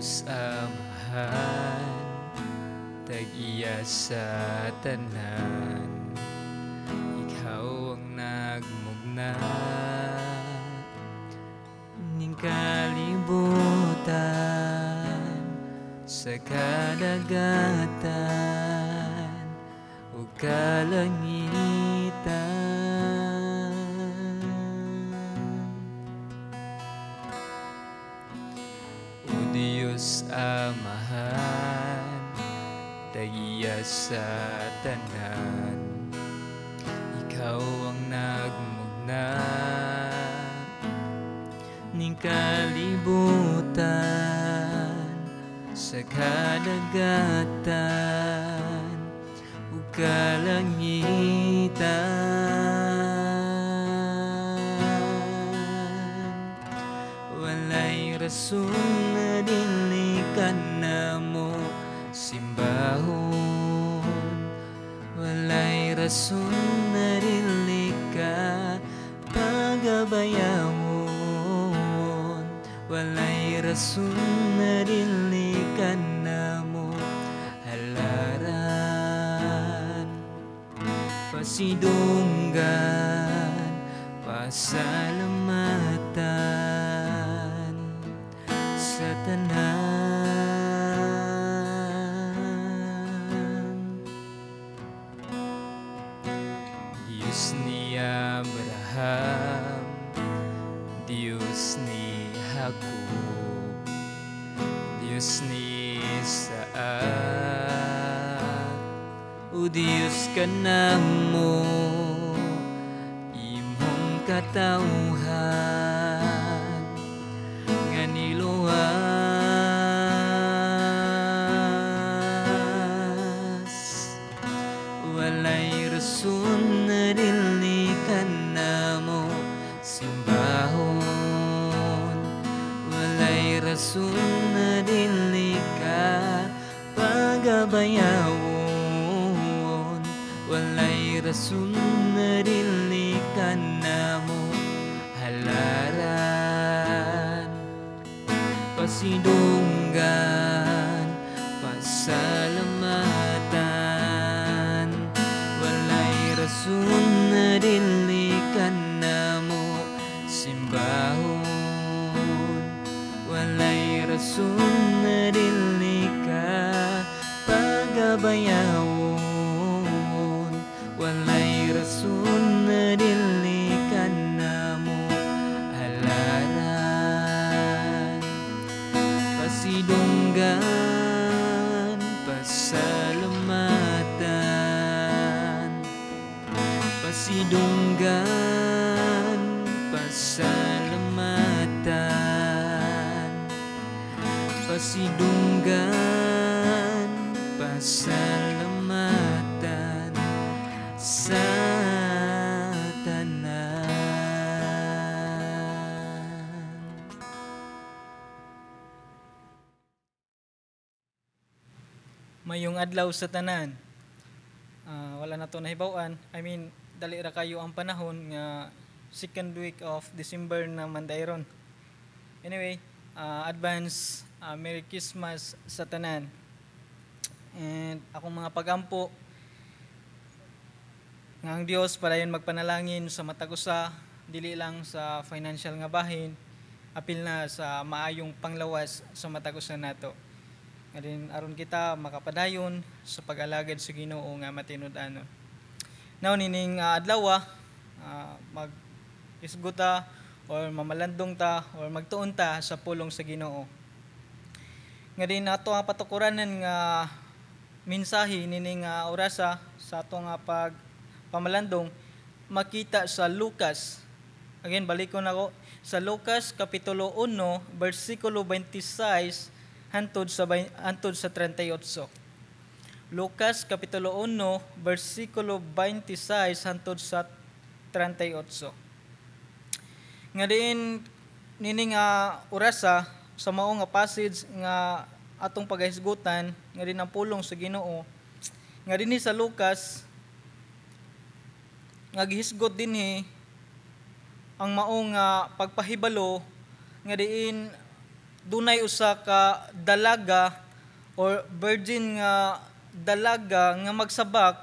Diyos Amahan, tag-iya sa tanan, ikaw ang nagmugna ning kalibutan sa kadagatan ug kalangitan. O Diyos Amahan, tag-iya sa tanan, ikaw ang nagmugna ning kalibutan sa kadagatan ug kalangitan. Walay rason na dili ka namo simbahon, walay rason na dili ka pagabayawon, walay rason na dili ka namo halaran, pasidunggan, pasalamatan sa tanan. Diyos ni Abraham, Diyos ni Jacob, Diyos ni Isaac, o Diyos ka namo, imong katawhan nga niluwas. Walay rason na dili ka namo simbahon, walay rason na dili ka pagabayawon, walay rason na dili ka namo halaran, pasidunggan, pasalamatan. Walay rason na dili ka namo simbahon, walay rason na dili ka pagabayawon, walay rason na dili ka namo halaran, pasidunggan, pasalamatan, pasidunggan, pasalamatan, pasidunggan, pasalamatan sa tanan. Mayong adlaw sa tanan. Wala na to nahibaw-an. I mean, dali ra kayo ang panahon nga second week of December na man dayron. Anyway, advance Merry Christmas sa tanan. And akong mga pagampo nga ang Dios padayon magpanalangin sa matag usa, dili lang sa financial nga bahin, apil na sa maayong panglawas sa matag usa nato. Nga din aron kita makapadayon sa pag-alagad sa Ginoo nga matinud-anon. Now nining adlaw, mag-isguta or mamalandong ta or magtuon ta sa pulong sa Ginoo. Nga din ato ang patukuranan nga mensahe nining orasa sa ato nga pag pamalandong makita sa Lucas. Again, balikon ako sa Lucas kapitulo 1 bersikulo 26 hantod sa 38. Lucas kapitulo 1 bersikulo 26 hantod sa 38. Nga diin nining orasa sa mao nga passage nga atong pagahisgutan nga din ang pulong sa Ginoo nga dinhi sa Lucas nga gihisgot dinhi ang mao nga pagpahibalo nga diin dunay usa ka dalaga or virgin nga dalaga nga magsabak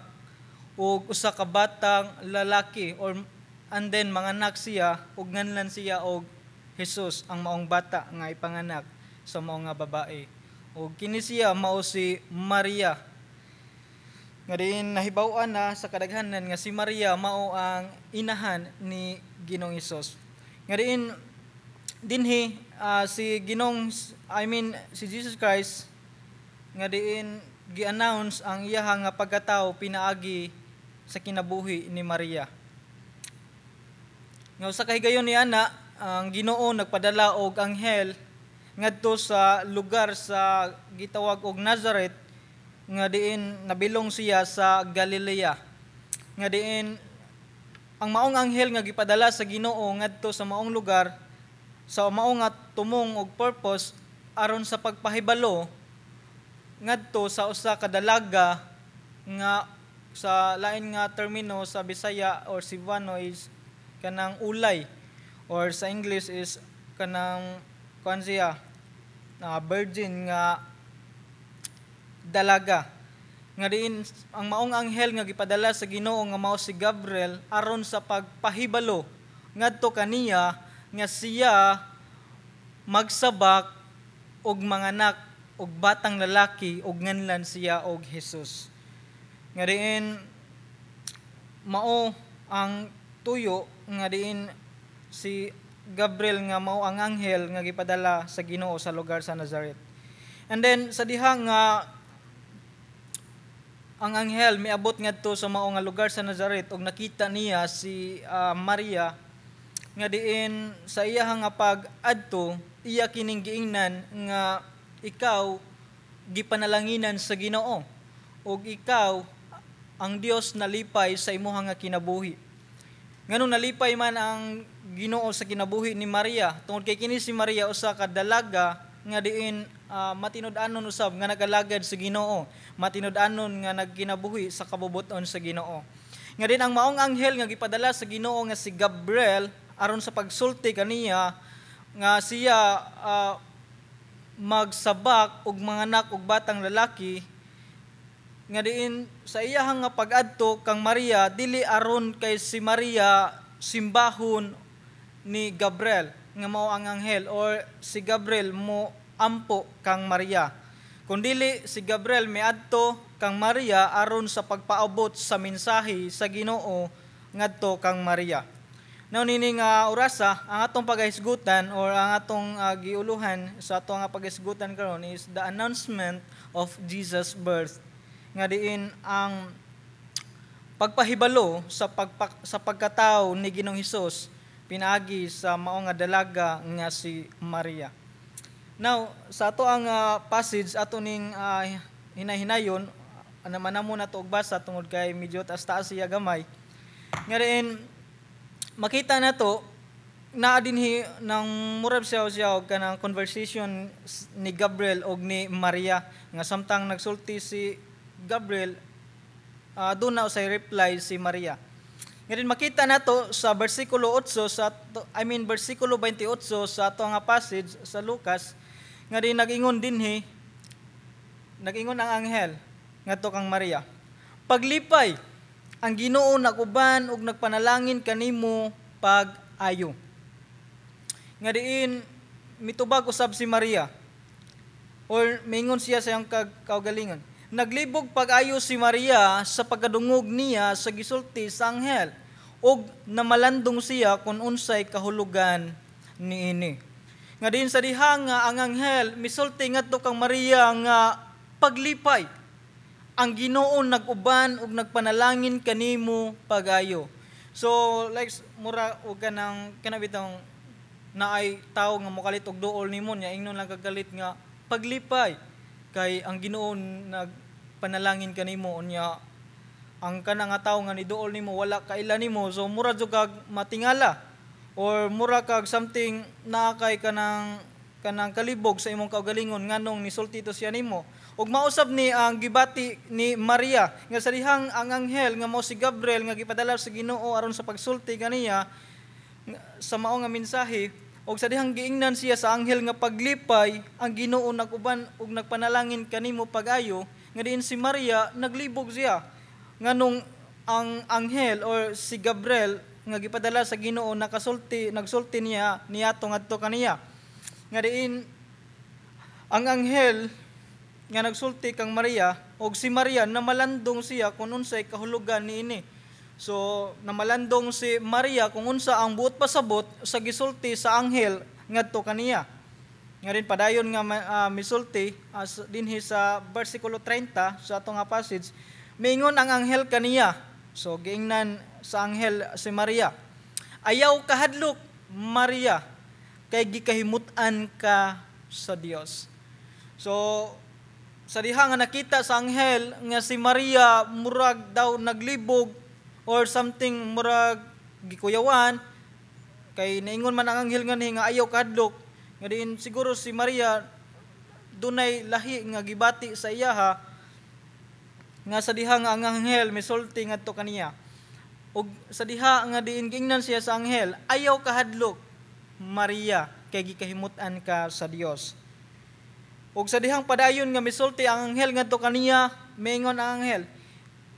og usa ka batang lalaki or and then manganak siya ug nganlan siya og Jesus ang maong bata nga ipanganak sa mao nga babae. Ug kini siya mao si Maria. Nga diin nahibaw-an na sa kadaghanan nga si Maria mao ang inahan ni Ginoong Hesus. Nga diin dinhi si Ginoong, I mean, si Jesus Christ nga diin gi-announce ang iyaha nga pagkatao pinaagi sa kinabuhi ni Maria. Nga sa kahigayon ni ana, ang Ginoo nagpadala og anghel ngadto sa lugar sa gitawag og Nazareth nga diin nabilong siya sa Galilea. Nga diin ang maong anghel nga gipadala sa Ginoo ngadto sa maong lugar sa maong nga tumong og purpose aron sa pagpahibalo ngadto sa usa ka dalaga nga sa lain nga termino sa Bisaya or Cebuano is kanang ulay or sa English is kanang kuan siya na virgin nga dalaga. Nga diin ang maong anghel nga gipadala sa Ginoo nga mao si Gabriel aron sa pagpahibalo ngadto kaniya nga siya magsabak og manganak og batang lalaki og nganlan siya og Jesus. Nga diin mao ang tuyo nga diin si Gabriel nga mao ang anghel nga gipadala sa Ginoo sa lugar sa Nazareth. And then sa diha nga ang anghel miabot ngadto sa mao nga lugar sa Nazareth ug nakita niya si Maria nga diin sa iya nga pag-adto, iya kining giingnan nga ikaw gipanalanginan sa Ginoo ug ikaw ang Dios nalipay sa imuha nga kinabuhi. Nganong nalipay man ang Ginoo sa kinabuhi ni Maria? Tungod kay kini si Maria usa ka dalaga nga diin matinud-anon usab nga nagalagad sa Ginoo, matinud-anon nga nagkinabuhi sa kabubut-on sa Ginoo. Nga din ang maong anghel nga gipadala sa Ginoo nga si Gabriel aron sa pagsulti kaniya nga siya magsabak og manganak og batang lalaki, nga diin sa iyahang nga pag-adto kang Maria dili aron kay si Maria simbahon ni Gabriel nga mao ang anghel or si Gabriel mo ampo kang Maria, kundili si Gabriel miadto kang Maria aron sa pagpaabot sa mensahe sa Ginoo ngadto kang Maria. Now nini nga orasa, ang atong pagahisgutan or ang atong giuluhan sa atong nga paghisgutan karon is the announcement of Jesus' birth, nga diin ang pagpahibalo sa pagkatao ni Ginoong Hesus pinaagi sa mao nga dalaga nga si Maria. Now, sa ato ang passage ato ning hinahinayon naman namo nato og basa tungod kay medyo taas-taas siya gamay. Nga diin makita nato naa dinhi nang murag siya siya og kanang conversation ni Gabriel og ni Maria nga samtang nagsulti si Gabriel, doon na usay reply si Maria. Ngayon makita nato sa bersikulo 8 sa I mean bersikulo 28 sa ato nga passage sa Lucas nga din nag-ingon dinhi, nag-ingon ang anghel ngadto kang Maria: "Paglipay, ang Ginoo nag-uban ug nagpanalangin kanimo pag-ayo." Nga diin mitubag usab si Maria or mingon siya sa iyang kaugalingon. Naglibog pag-ayo si Maria sa pagkadungog niya sa gisulti sa anghel ug namalandong siya kung unsay kahulugan niini. Nga diin sa diha nga ang anghel misulti ngadto kang Maria nga paglipay, ang Ginoo nag-uban ug nagpanalangin kanimo pag-ayo. So like mura og kanang kanabitong naay tawo nga mokalit og duol nimo nya ingnon lang kagalit nga paglipay kay ang Ginoo nagpanalangin kanimo, unya ang kana nga tawo nga niduol nimo wala kaila nimo, so mura jud kag matingala or mura kag something naa kay kanang kanang kalibog sa imong kaugalingon nganong nisulti to siya nimo. Ug mausab ni ang gibati ni Maria nga sa dihang ang anghel nga mao si Gabriel nga gipadala sa Ginoo aron sa pagsulti kaniya sa mao nga mensahe. Og sa dihang giingnan siya sa anghel nga, "Paglipay, ang Ginoo nag-uban ug nagpanalangin kanimo pag-ayo," nga diin si Maria naglibog siya nganong ang anghel or si Gabriel nga gipadala sa Ginoo nakasulti, nagsulti niya niato ngadto kaniya. Nga diin ang anghel nga nagsulti kang Maria og si Maria namalandong siya kung unsay kahulugan niini. So namalandong si Maria kung unsa ang buot pasabot sa gisulti sa anghel ngadto kaniya. Nga rin padayon nga misulti as dinhi sa versikulo 30 sa ato nga passage, miingon ang anghel kaniya. So giingnan sa anghel si Maria, "Ayaw kahadlok, Maria, kay gikahimut-an ka sa Dios." So sa diha nga nakita sa anghel nga si Maria murag daw naglibog or something, murag gikuyawan, kay naingon man ang anghel nga ayaw kahadlok, nga diin siguro si Maria dunay lahi nga gibati sa iyaha, nga sa diha nga ang anghel misulti ngadto kaniya. Ug sa diha nga diin giingnan siya sa anghel, "Ayaw kahadlok, Maria, kay gikahimut-an ka sa Dios." Ug sa dihang padayon nga misulti ang anghel ngadto kaniya, miingon ang anghel,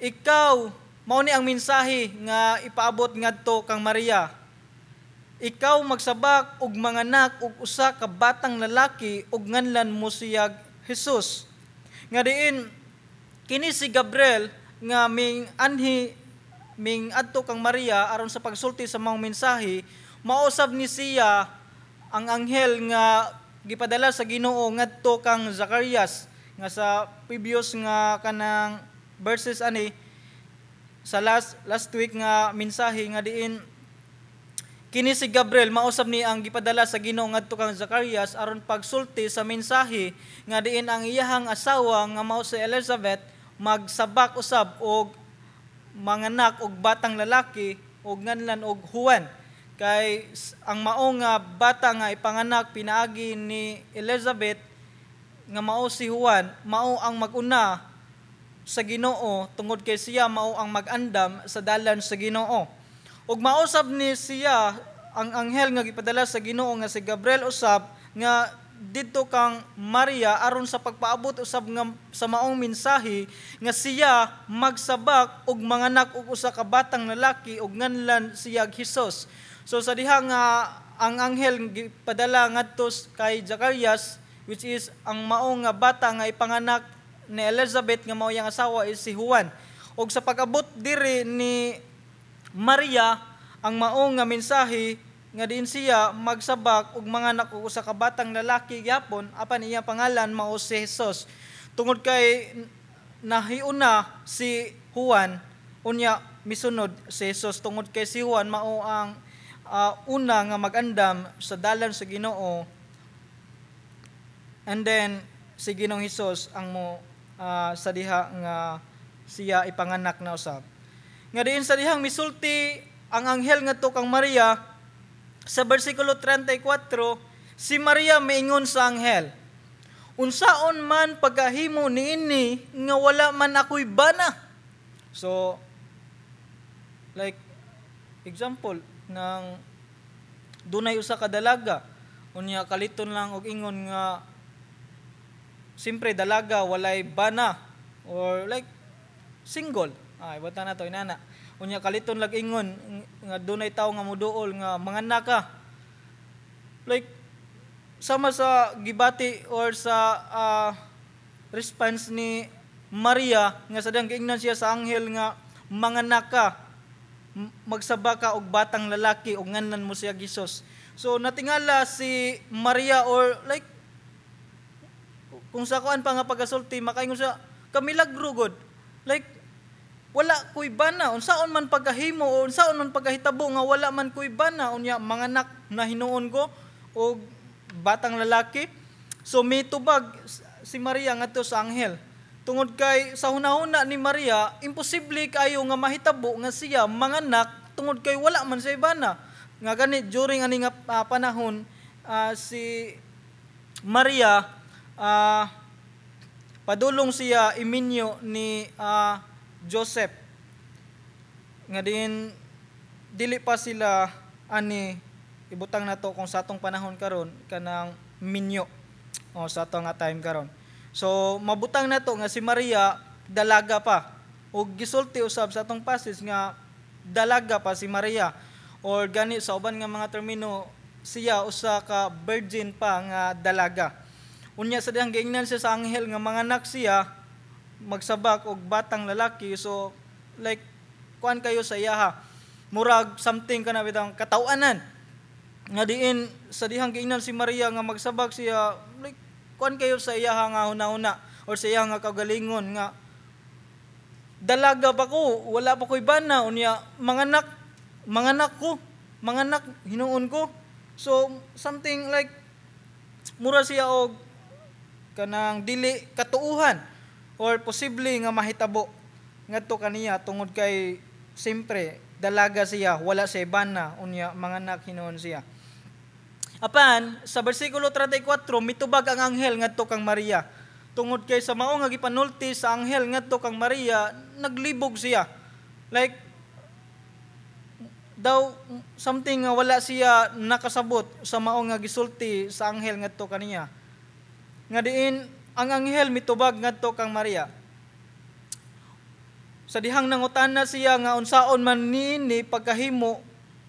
"Ikaw," mao ni ang mensahe nga ipaabot ngadto kang Maria, "Ikaw magsabak og manganak og usa ka batang lalaki ug nganlan mo siyag Jesus." Nga diin kini si Gabriel nga ming anhi, ming adto kang Maria aron sa pagsulti sa maong mensahe, mausab ni siya ang anghel nga gipadala sa Ginoo ngadto kang Zacarias nga sa previous nga kanang verses ani sa last last week nga mensahe, nga diin kini si Gabriel mausab ni ang gipadala sa Ginoo ngadto kang Zacarias aron pagsulti sa mensahe nga diin ang iyahang asawa nga mao si Elizabeth magsabak usab og manganak og batang lalaki og nganlan og Juan, kay ang mao nga bata nga ipanganak pinaagi ni Elizabeth nga mao si Juan mao ang maguna sa Ginoo, tungod kay siya mao ang magandam sa dalan sa Ginoo. Ug mausab ni siya ang anghel nga gipadala sa Ginoo nga si Gabriel usab nga didto kang Maria aron sa pagpaabot usab nga sa maong mensahe nga siya magsabak og manganak og usa ka batang lalaki ug nganlan siya Jesus. So sa diha nga ang anghel gipadala ngadto kay Zacarias, which is ang mao nga bata nga ipanganak ni Elizabeth nga mao iyang asawa is si Juan. Og sa pag-abot diri ni Maria ang mao nga mensahe nga diin siya magsabak og manganak og usa ka batang lalaki gyapon, apan iyang pangalan mao si Jesus. Tungod kay nahiuna si Juan, unya misunod si Jesus, tungod kay si Juan mao ang una nga magandam sa dalan sa Ginoo, and then si Ginoong Hesus ang mo sa diha nga siya ipanganak na usab. Nga diin sa dihang misulti ang anghel ngadto kang Maria sa bersikulo 34, si Maria miingon sa anghel, "Unsaon man pagkahimo niini nga wala man ako'y bana?" So like example ng dunay usa ka dalaga, unya kaliton lang og ingon nga simpre dalaga, walay bana or like single, ay bata na to inana, unya kaliton lag ingon nga dunay tawo nga moduol nga manganak ka, like sama sa gibati or sa response ni Maria nga sa diyang giingnan siya sa anghel nga manganak ka, magsaba ka og batang lalaki ug nganlan mo siya Jesus. So natingala si Maria or like kung sa kuan pa nga pagasulti, makaingon siya, "Kamilagro gud. Like wala ko'y bana, unsaon man pagkahimo o unsaon man pagkahitabo nga wala man ko'y bana, unya manganak na hinuon ko og batang lalaki?" So mitubag si Maria ngadto sa anghel. Tungod kay sa hunahuna ni Maria, imposible kayo nga mahitabo nga siya manganak tungod kay wala man siya bana. Nga gani during ani nga panahon, si Maria padulong siya iminyo ni Joseph, nga din dili pa sila ani ibutang nato kung sa atong panahon karon, kanang minyo o sa ato nga time karon. So mabutang nato nga si Maria dalaga pa, ug gisulti usab sa atong passage nga dalaga pa si Maria, or gani sa uban nga mga termino, siya usa ka virgin pa nga dalaga. Unya sa dihang giingnan siya sa anghel nga manganak siya, magsabak og batang lalaki, so like kuan kayo sa iyaha, murag something kana bitang katawanan, nga diin sa dihang giingnan si Maria nga magsabak siya, like kuan kayo sa iyaha nga hunahuna or sa iyaha nga kaugalingon nga dalaga pa ko, wala pa ko'y bana, unya manganak ko, manganak hinuon ko. So something like mura siya og kanang dili katuuhan or posible nga mahitabo ngadto kaniya, tungod kay siyempre dalaga siya, wala siya bana, unya manganak hinuon siya. Apan sa bersikulo 34, mitubag ang anghel ngadto kang Maria. Tungod kay sa mao nga gipanulti sa anghel ngadto kang Maria, naglibog siya. Like daw something nga wala siya nakasabot sa mao nga gisulti sa anghel ngadto kaniya. Nga diin ang anghel mitubag ngadto kang Maria. Sa dihang nangutana siya nga unsaon man niini pagkahimo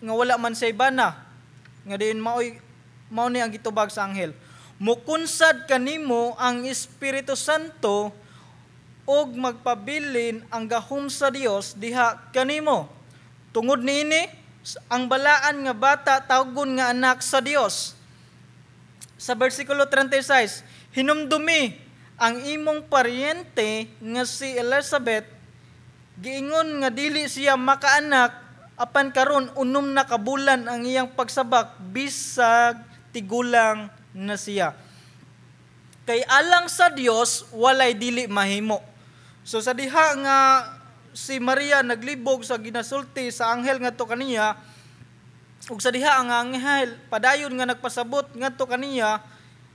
nga wala man siya bana. Nga diin mao ni ang gitubag sa anghel. Mukunsad kanimo ang Espiritu Santo ug magpabilin ang gahom sa Dios diha kanimo. Tungod niini, ang balaan nga bata tawgon nga anak sa Dios. Sa bersikulo 36, hinumdumi ang imong paryente nga si Elizabeth, giingon nga dili siya makaanak, apan karon 6 na ka bulan ang iyang pagsabak bisag tigulang na siya. Kay alang sa Dios walay dili mahimo. So sa diha nga si Maria naglibog sa ginasulti sa anghel ngadto kaniya, ug sa diha ang anghel padayon nga nagpasabot ngadto kaniya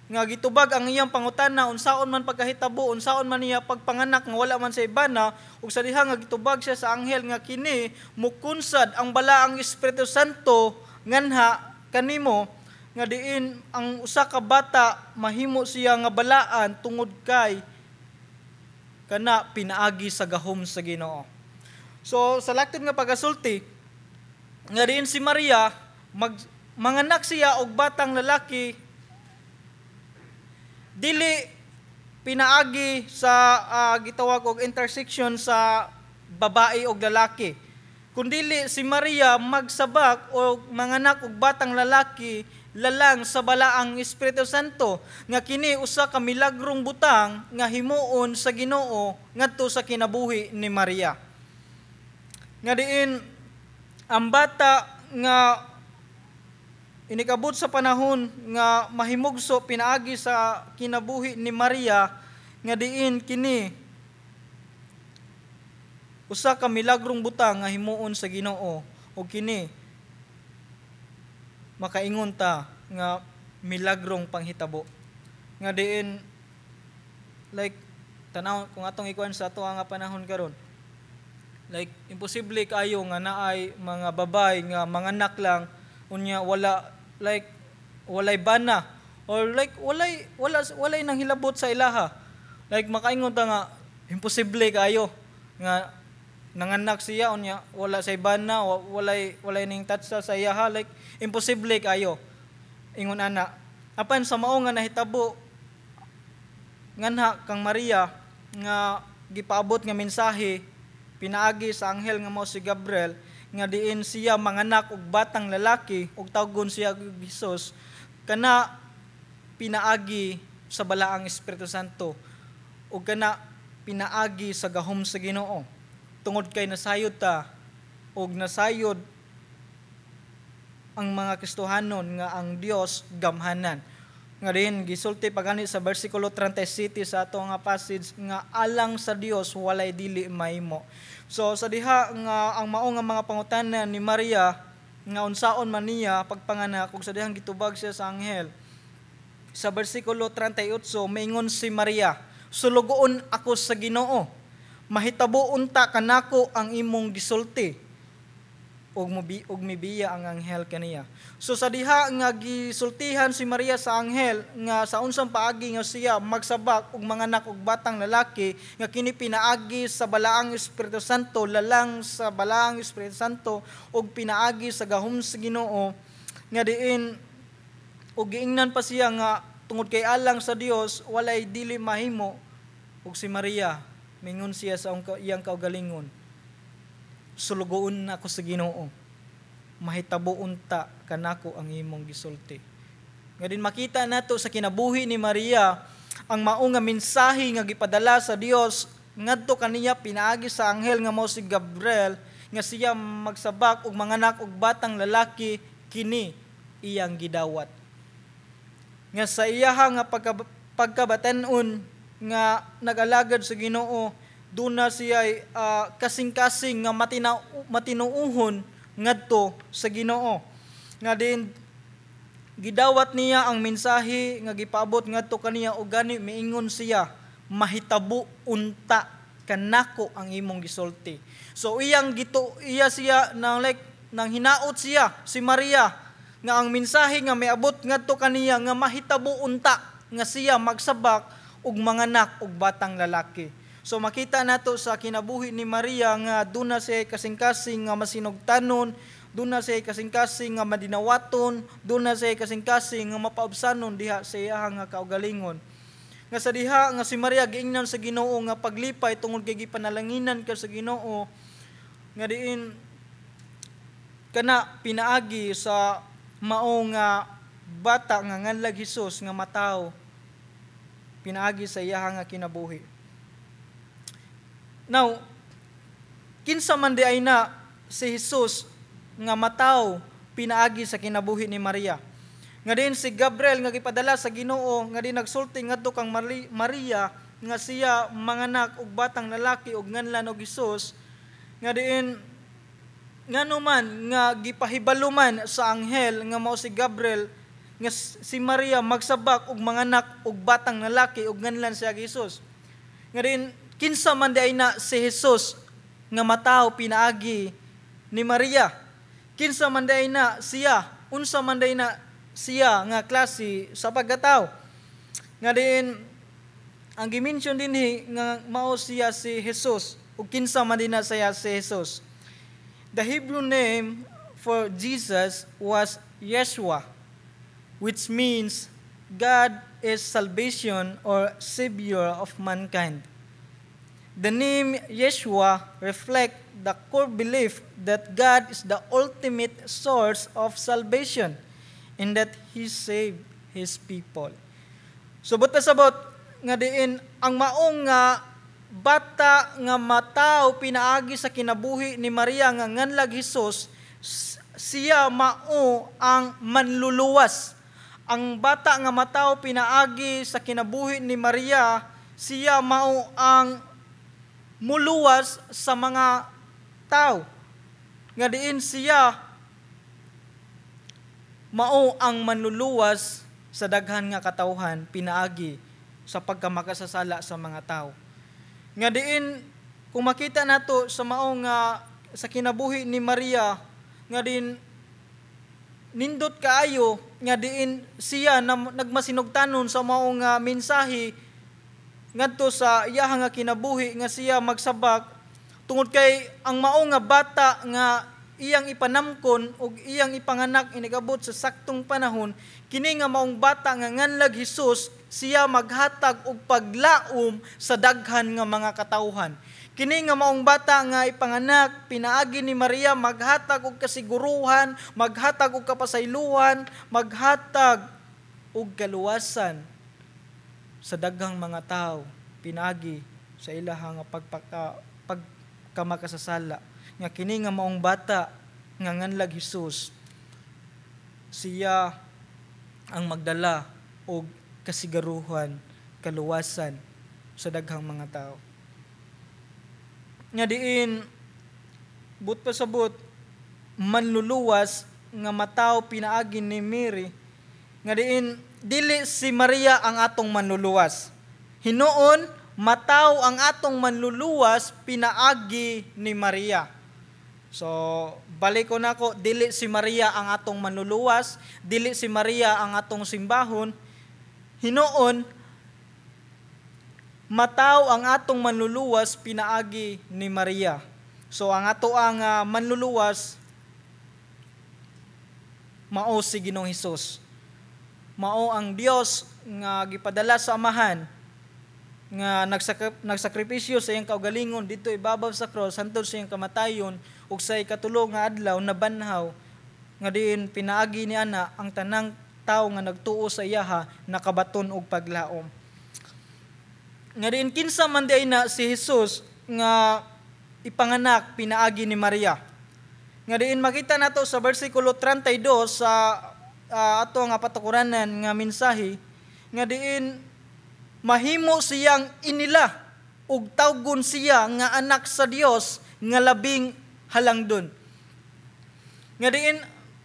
nga gitubag ang iyang pangutana unsaon man pagkahitabo, unsaon man niya pagpanganak nga wala man sa ibana, ug sa diha nga gitubag siya sa anghel nga kini mukunsad ang balaang Espiritu Santo nganha kanimo, nga diin ang usa ka bata mahimo siya nga balaan tungod kay kana pinaagi sa gahom sa Ginoo. So sa laktod nga pagasulti, nga diin si Maria manganak siya og batang lalaki, dili pinaagi sa gitawag og intersection sa babae og lalaki, kundili si Maria magsabak og manganak og batang lalaki lalang sa balaang Espiritu Santo, nga kini usa ka milagrong butang nga himuon sa Ginoo ngadto sa kinabuhi ni Maria. Nga diin ang bata nga inikabot sa panahon nga mahimugso pinaagi sa kinabuhi ni Maria, nga diin kini usa ka milagrong butang nga himuon sa Ginoo, ug kini makaingon ta nga milagrong panghitabo. Nga diin like tanaw kung atong ikuan sa ato nga panahon karon, like imposible kaayo nga naay mga babay nga manganak lang unya wala, like walay bana or like walay nang hilabot sa ilaha. Like makaingon ta nga imposible kaayo nga nanganak siya unya wala say bana, walay ning tatsa sa iyaha, like imposible kaayo ingon ana. Apan sa mao nga nahitabo nganha kang Maria nga gipaabot nga mensahe pinaagi sa anghel nga mao si Gabriel, nga diin siya manganak og batang lalaki ug tawgon siya og Hesus, kana pinaagi sa balaang Espiritu Santo ug kana pinaagi sa gahom sa Ginoo. Tungod kay nasayod ta og nasayod ang mga Kristohanon nga ang Dios gamhanan. Nga din gisulti pagani sa bersikulo 37 sa ato nga passage nga alang sa Dios walay dili mahimo. So sa diha nga ang mao nga mga pangutana ni Maria nga unsaon man niya pagpanganak, ug sa dihang gitubag siya sa anghel. Sa bersikulo 38 maingon si Maria, "Sulugoon ako sa Ginoo. Mahitabo unta kanako ang imong gisulti." Ug mibiya ang anghel kaniya. So sa diha nga gisultihan si Maria sa anghel nga sa unsang paagi nga siya magsabak og manganak og batang lalaki, nga kini pinaagi sa Balaang Espiritu Santo, lalang sa Balaang Espiritu Santo ug pinaagi sa gahom sa Ginoo, nga diin ug giingnan pa siya nga tungod kay alang sa Dios walay dili mahimo. Ug si Maria mingon siya sa iyang kaugalingon, "Sulugoon na ako sa Ginoo, mahitabo unta kanako ang imong gisulti." Nga din makita nato sa kinabuhi ni Maria ang mao nga mensahe nga gipadala sa Dios ngadto kaniya pinaagi sa anghel nga mao si Gabriel, nga siya magsabak og manganak og batang lalaki, kini iyang gidawat. Nga sa iyaha nga pagkabatan-on nga nag-alagad sa Ginoo, duna siya kasing-kasing nga matinuohon ngadto sa Ginoo. Nga din gidawat niya ang mensahe nga gipaabot ngadto kaniya, ug gani miingon siya, "Mahitabo unta kanako ang imong gisulti." So iyang gitu iya siya nang like nang hinaot siya si Maria nga ang mensahe nga miabot ngadto kaniya nga mahitabo unta nga siya magsabak og manganak og batang lalaki. So makita nato sa kinabuhi ni Maria nga duna siya kasing-kasing nga masinugtanon, duna siya kasing-kasing nga madinawaton, duna siya kasing-kasing nga mapaubsanon diha sa iyang nga kaugalingon. Nga sa diha nga si Maria giingnan sa Ginoo nga paglipay tungod kay gipanalanginan ka sa Ginoo, nga diin kana pinaagi sa mao nga bata nga nganlag Hesus nga matawo pinaagi sa iyaha nga kinabuhi. Now, kinsa man diay na si Jesus nga mataw pinaagi sa kinabuhi ni Maria? Nga din si Gabriel nga gipadala sa Ginoo, nga din nagsulti ngadto kang Maria nga siya manganak og batang lalaki og nganlan og Hesus, nga diin ngano man nga gipahibalo man sa anghel nga mao si Gabriel nga si Maria magsabak og manganak og batang lalaki og nganlan siya Hesus? Nga din kinsa man diay na si Jesus nga matawo pinaagi ni Maria? Kinsa man diay na siya? Unsa man diay na siya nga klase sa pagkatao? Nga din ang gi-mention dinhi nga mao siya si Jesus, ug kinsa man din na siya si Jesus? The Hebrew name for Jesus was Yeshua, which means God is salvation or savior of mankind. The name Yeshua reflects the core belief that God is the ultimate source of salvation and that He saved His people. So buta sabot nga diin ang maong nga bata nga mataw pinaagi sa kinabuhi ni Maria nga nganlag Hesus, siya mao ang manluluwas. Ang bata nga mataw pinaagi sa kinabuhi ni Maria, siya mao ang muluwas sa mga tao. Nga diin siya mao ang manluluwas sa daghan nga katawhan pinaagi sa pagkamakasasala sa mga tao. Nga diin kung makita nato sa mao nga sa kinabuhi ni Maria, nga diin nindot kaayo nga diin siya na nagmasinugtanon sa mao nga mensahe ngadto sa iyaha nga kinabuhi nga siya magsabak, tungod kay ang mao nga bata nga iyang ipanamkon ug iyang ipanganak inigabot sa saktong panahon, kini nga maong bata nga nganlag Hesus, siya maghatag og paglaom sa daghan nga mga katawhan. Kini nga maong bata nga ipanganak pinaagi ni Maria maghatag og kasiguruhan, maghatag og kapasaylohan, maghatag og kaluwasan sa daghang mga tao pinaagi sa ilahang pagkamakasasala. Nga kini nga maong bata nga nganlag Hesus, siya ang magdala og kasiguruhan, kaluwasan sa daghang mga tao. Nga diin but pasabot manluluwas nga mataw pinaagi ni Mary, nga diin dili si Maria ang atong manluluwas. Hinuon mataw ang atong manluluwas pinaagi ni Maria. So, balik ko nako, dili si Maria ang atong manluluwas, dili si Maria ang atong simbahon. Hinuon, mataw ang atong manluluwas pinaagi ni Maria. So, ang ato ang manluluwas mao si Ginoong Hesus. Mao ang Dios nga gipadala sa Amahan nga nagsakripisyo sa iyang kaugalingon dito ibabaw sa cross hantod sa iyang kamatayon ug sa ikatulo nga adlaw nabanhaw, nga diin pinaagi ni ana ang tanang tawo nga nagtuo sa iyaha nakabaton og paglaom. Nga diin kinsa man diay na si Jesus nga ipanganak pinaagi ni Maria? Nga diin makita nato sa bersikulo 32 sa ato nga patukuranan nga mensahe, nga diin mahimo siyang inila ug tawgon siya nga anak sa Dios nga labing halangdon. Nga diin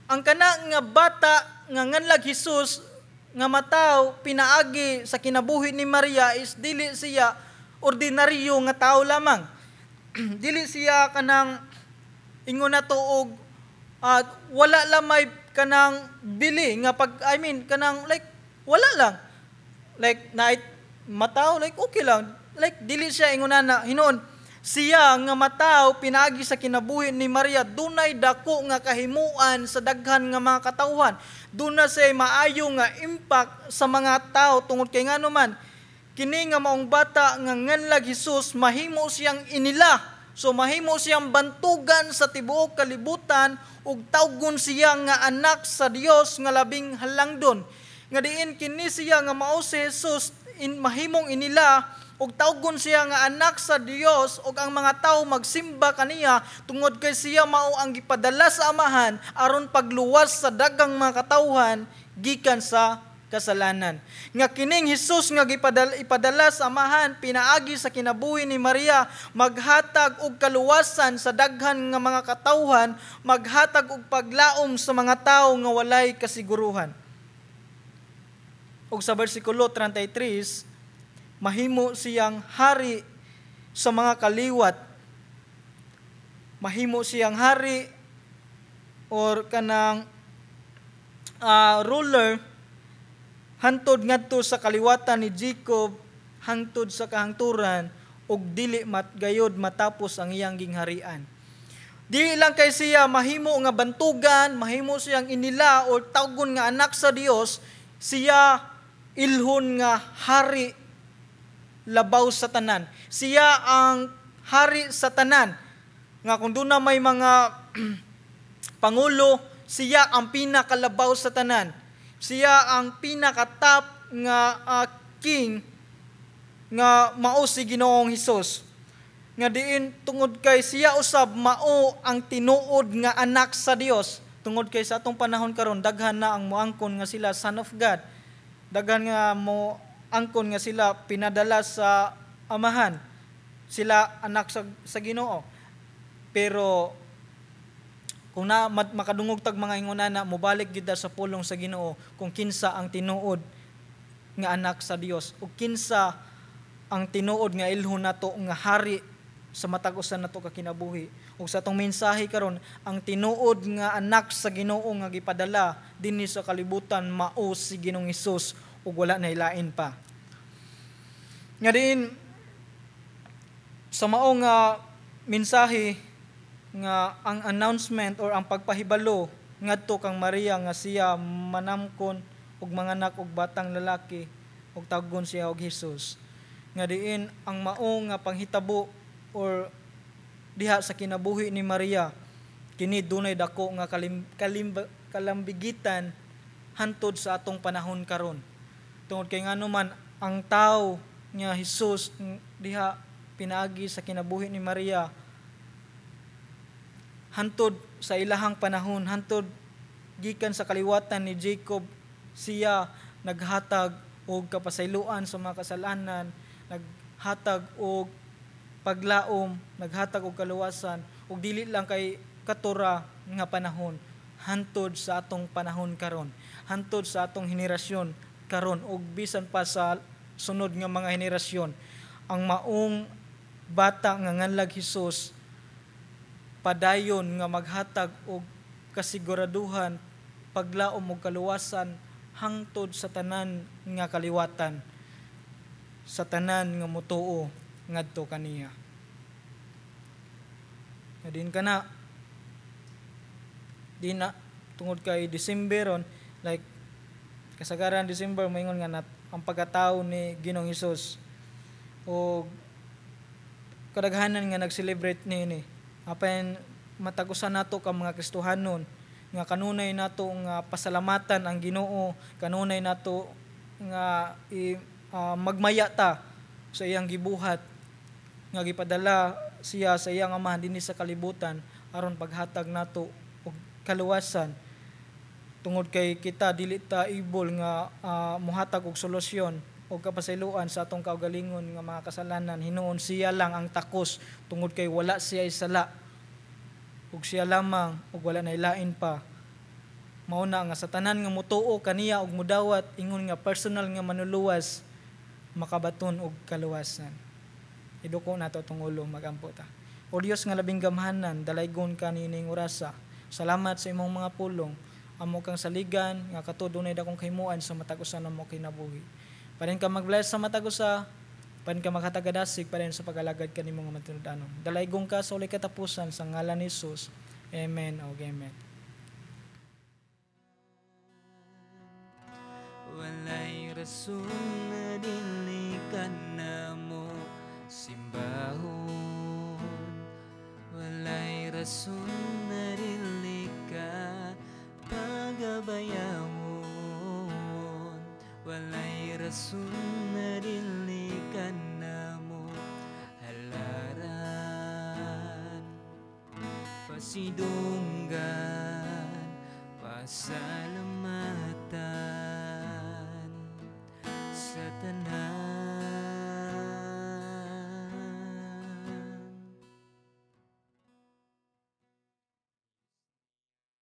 ang kana nga bata nga nganlag Hesus nga mataw pinaagi sa kinabuhi ni Maria is dili siya ordinaryo nga tao lamang. Dili siya kanang ingon nato og wala lamay kanang bili nga pag, I mean, kanang like wala lang, like night mataw, like okay lang, like dili siya ingon na. Hinuon siya nga mataw pinaagi sa kinabuhi ni Maria, dunay dako nga kahimuan sa daghan nga mga katawhan. Duna siya maayo nga impact sa mga tao, tungod kay ngano man kini nga maong bata nga nganlag Hesus, mahimo siyang inila. So mahimo siyang bantugan sa tibuok kalibutan ug tawgon siya nga anak sa Dios nga labing halangdon. Nga diin kini siya nga mao si Jesus mahimong inila ug tawgon siya nga anak sa Dios, ug ang mga tawo magsimba kaniya tungod kay siya mao ang gipadala sa Amahan aron pagluwas sa daghang mga katawhan gikan sa kasalanan. Nga kining Hesus nga ipadala sa Amahan pinaagi sa kinabuhi ni Maria, maghatag og kaluwasan sa daghan nga mga katawhan, maghatag og paglaom sa mga tawo nga walay kasiguruhan. Ug sa bersikulo 33, mahimo siyang hari sa mga kaliwat. Mahimo siyang hari or kanang ruler hantod ngadto sa kaliwatan ni Jacob hangtod sa kahangturan, ug dili gayod matapos ang iyang gingharian. Dili lang kay siya mahimo nga bantugan, mahimo siyang inila o tawgon nga anak sa Dios, siya ilhon nga hari labaw sa tanan. Siya ang hari sa tanan. Nga kung doon na may mga pangulo, siya ang pinakalabaw sa tanan. Siya ang pinakatap nga king nga mao si Ginoong Hesus. Nga diin tungod kay siya usab mao ang tinuod nga anak sa Dios. Tungod kay sa atong panahon karon, daghan na ang moangkon nga sila son of God. Daghan nga mo angkon nga sila pinadala sa Amahan. Sila anak sa Ginoo. Pero kung na makadungog tag mga ingonana, mobalik gyud sa pulong sa Ginoo kung kinsa ang tinuod nga anak sa Dios ug kinsa ang tinuod nga ilhon nato nga hari sa matag usa nato ka kinabuhi. Ug sa atong mensahe karon, ang tinuod nga anak sa Ginoo nga gipadala dinhi sa kalibutan mao si Ginoong Hesus ug wala na ilain pa. Nga diin sa mao nga mensahe nga ang announcement or ang pagpahibalo ngadto kang Maria nga siya manamkon og manganak og batang lalaki ug tawgon siya og Hesus. Nga diin ang mao nga panghitabo or diha sa kinabuhi ni Maria, kini dunay dako nga kalambigitan hantod sa atong panahon karon. Tungod kay ngano man ang tawo nga Hesus diha pinaagi sa kinabuhi ni Maria hantod sa ilahang panahon, hantod gikan sa kaliwatan ni Jacob, siya naghatag og kapasayloan sa mga kasalanan, naghatag og paglaom, naghatag og kaluwasan, ug dili lang kay katura nga panahon, hantod sa atong panahon karon, hantod sa atong henerasyon karon, ug bisan pa sa sunod nga mga henerasyon. Ang maong bata nga nganlag Hesus padayon nga maghatag og kasiguraduhan, paglaom og kaluwasan hangtod sa tanan nga kaliwatan, sa tanan nga motuo ngadto kaniya. Nga din kana di na tungod kay December ron, like kasagaran December moingon nga ang pagkatao ni Ginoong Hesus o kadaghanan nga nag-celebrate niini. Apan matag usa nato ka mga Kristohanon nga kanunay nato nga pasalamatan ang Ginoo, kanunay nato nga magmaya ta sa iyang gibuhat nga gipadala siya sa iyang Amahan dinhi sa kalibutan aron paghatag nato og kaluwasan, tungod kay kita dili ta able nga mohatag og solusyon o kapasayloan sa atong kaugalingon nga mga kasalanan. Hinuon siya lang ang takos tungod kay wala siya sala ug siya lamang ug wala na ilain pa. Mao na nga sa tanan nga motuo kaniya ug mudawat ingon nga personal nga manluluwas, makabaton og kaluwasan. Iduko nato atong ulo, magampo ta. O Dios nga labing gamhanan, dalaygon ka niining orasa. Salamat sa imong mga pulong. Amo kang saligan nga kato dunay dakong kahimuan sa matag usa namo kinabuhi. Parin ka mag-bless sa matag usa, parin ka maghatag dasig, parin sa pag-alagad kanimo nga matinud-anon. Dalaygong ka sa walay katapusan sa ngalan ni Jesus. Amen o amen. Walay rason na dili ka na mo simbahon. Walay rason na dili ka pagabayawon. Walay rason na dili ka na mo halaran. Pasidunggan, pasalamatan sa tanan.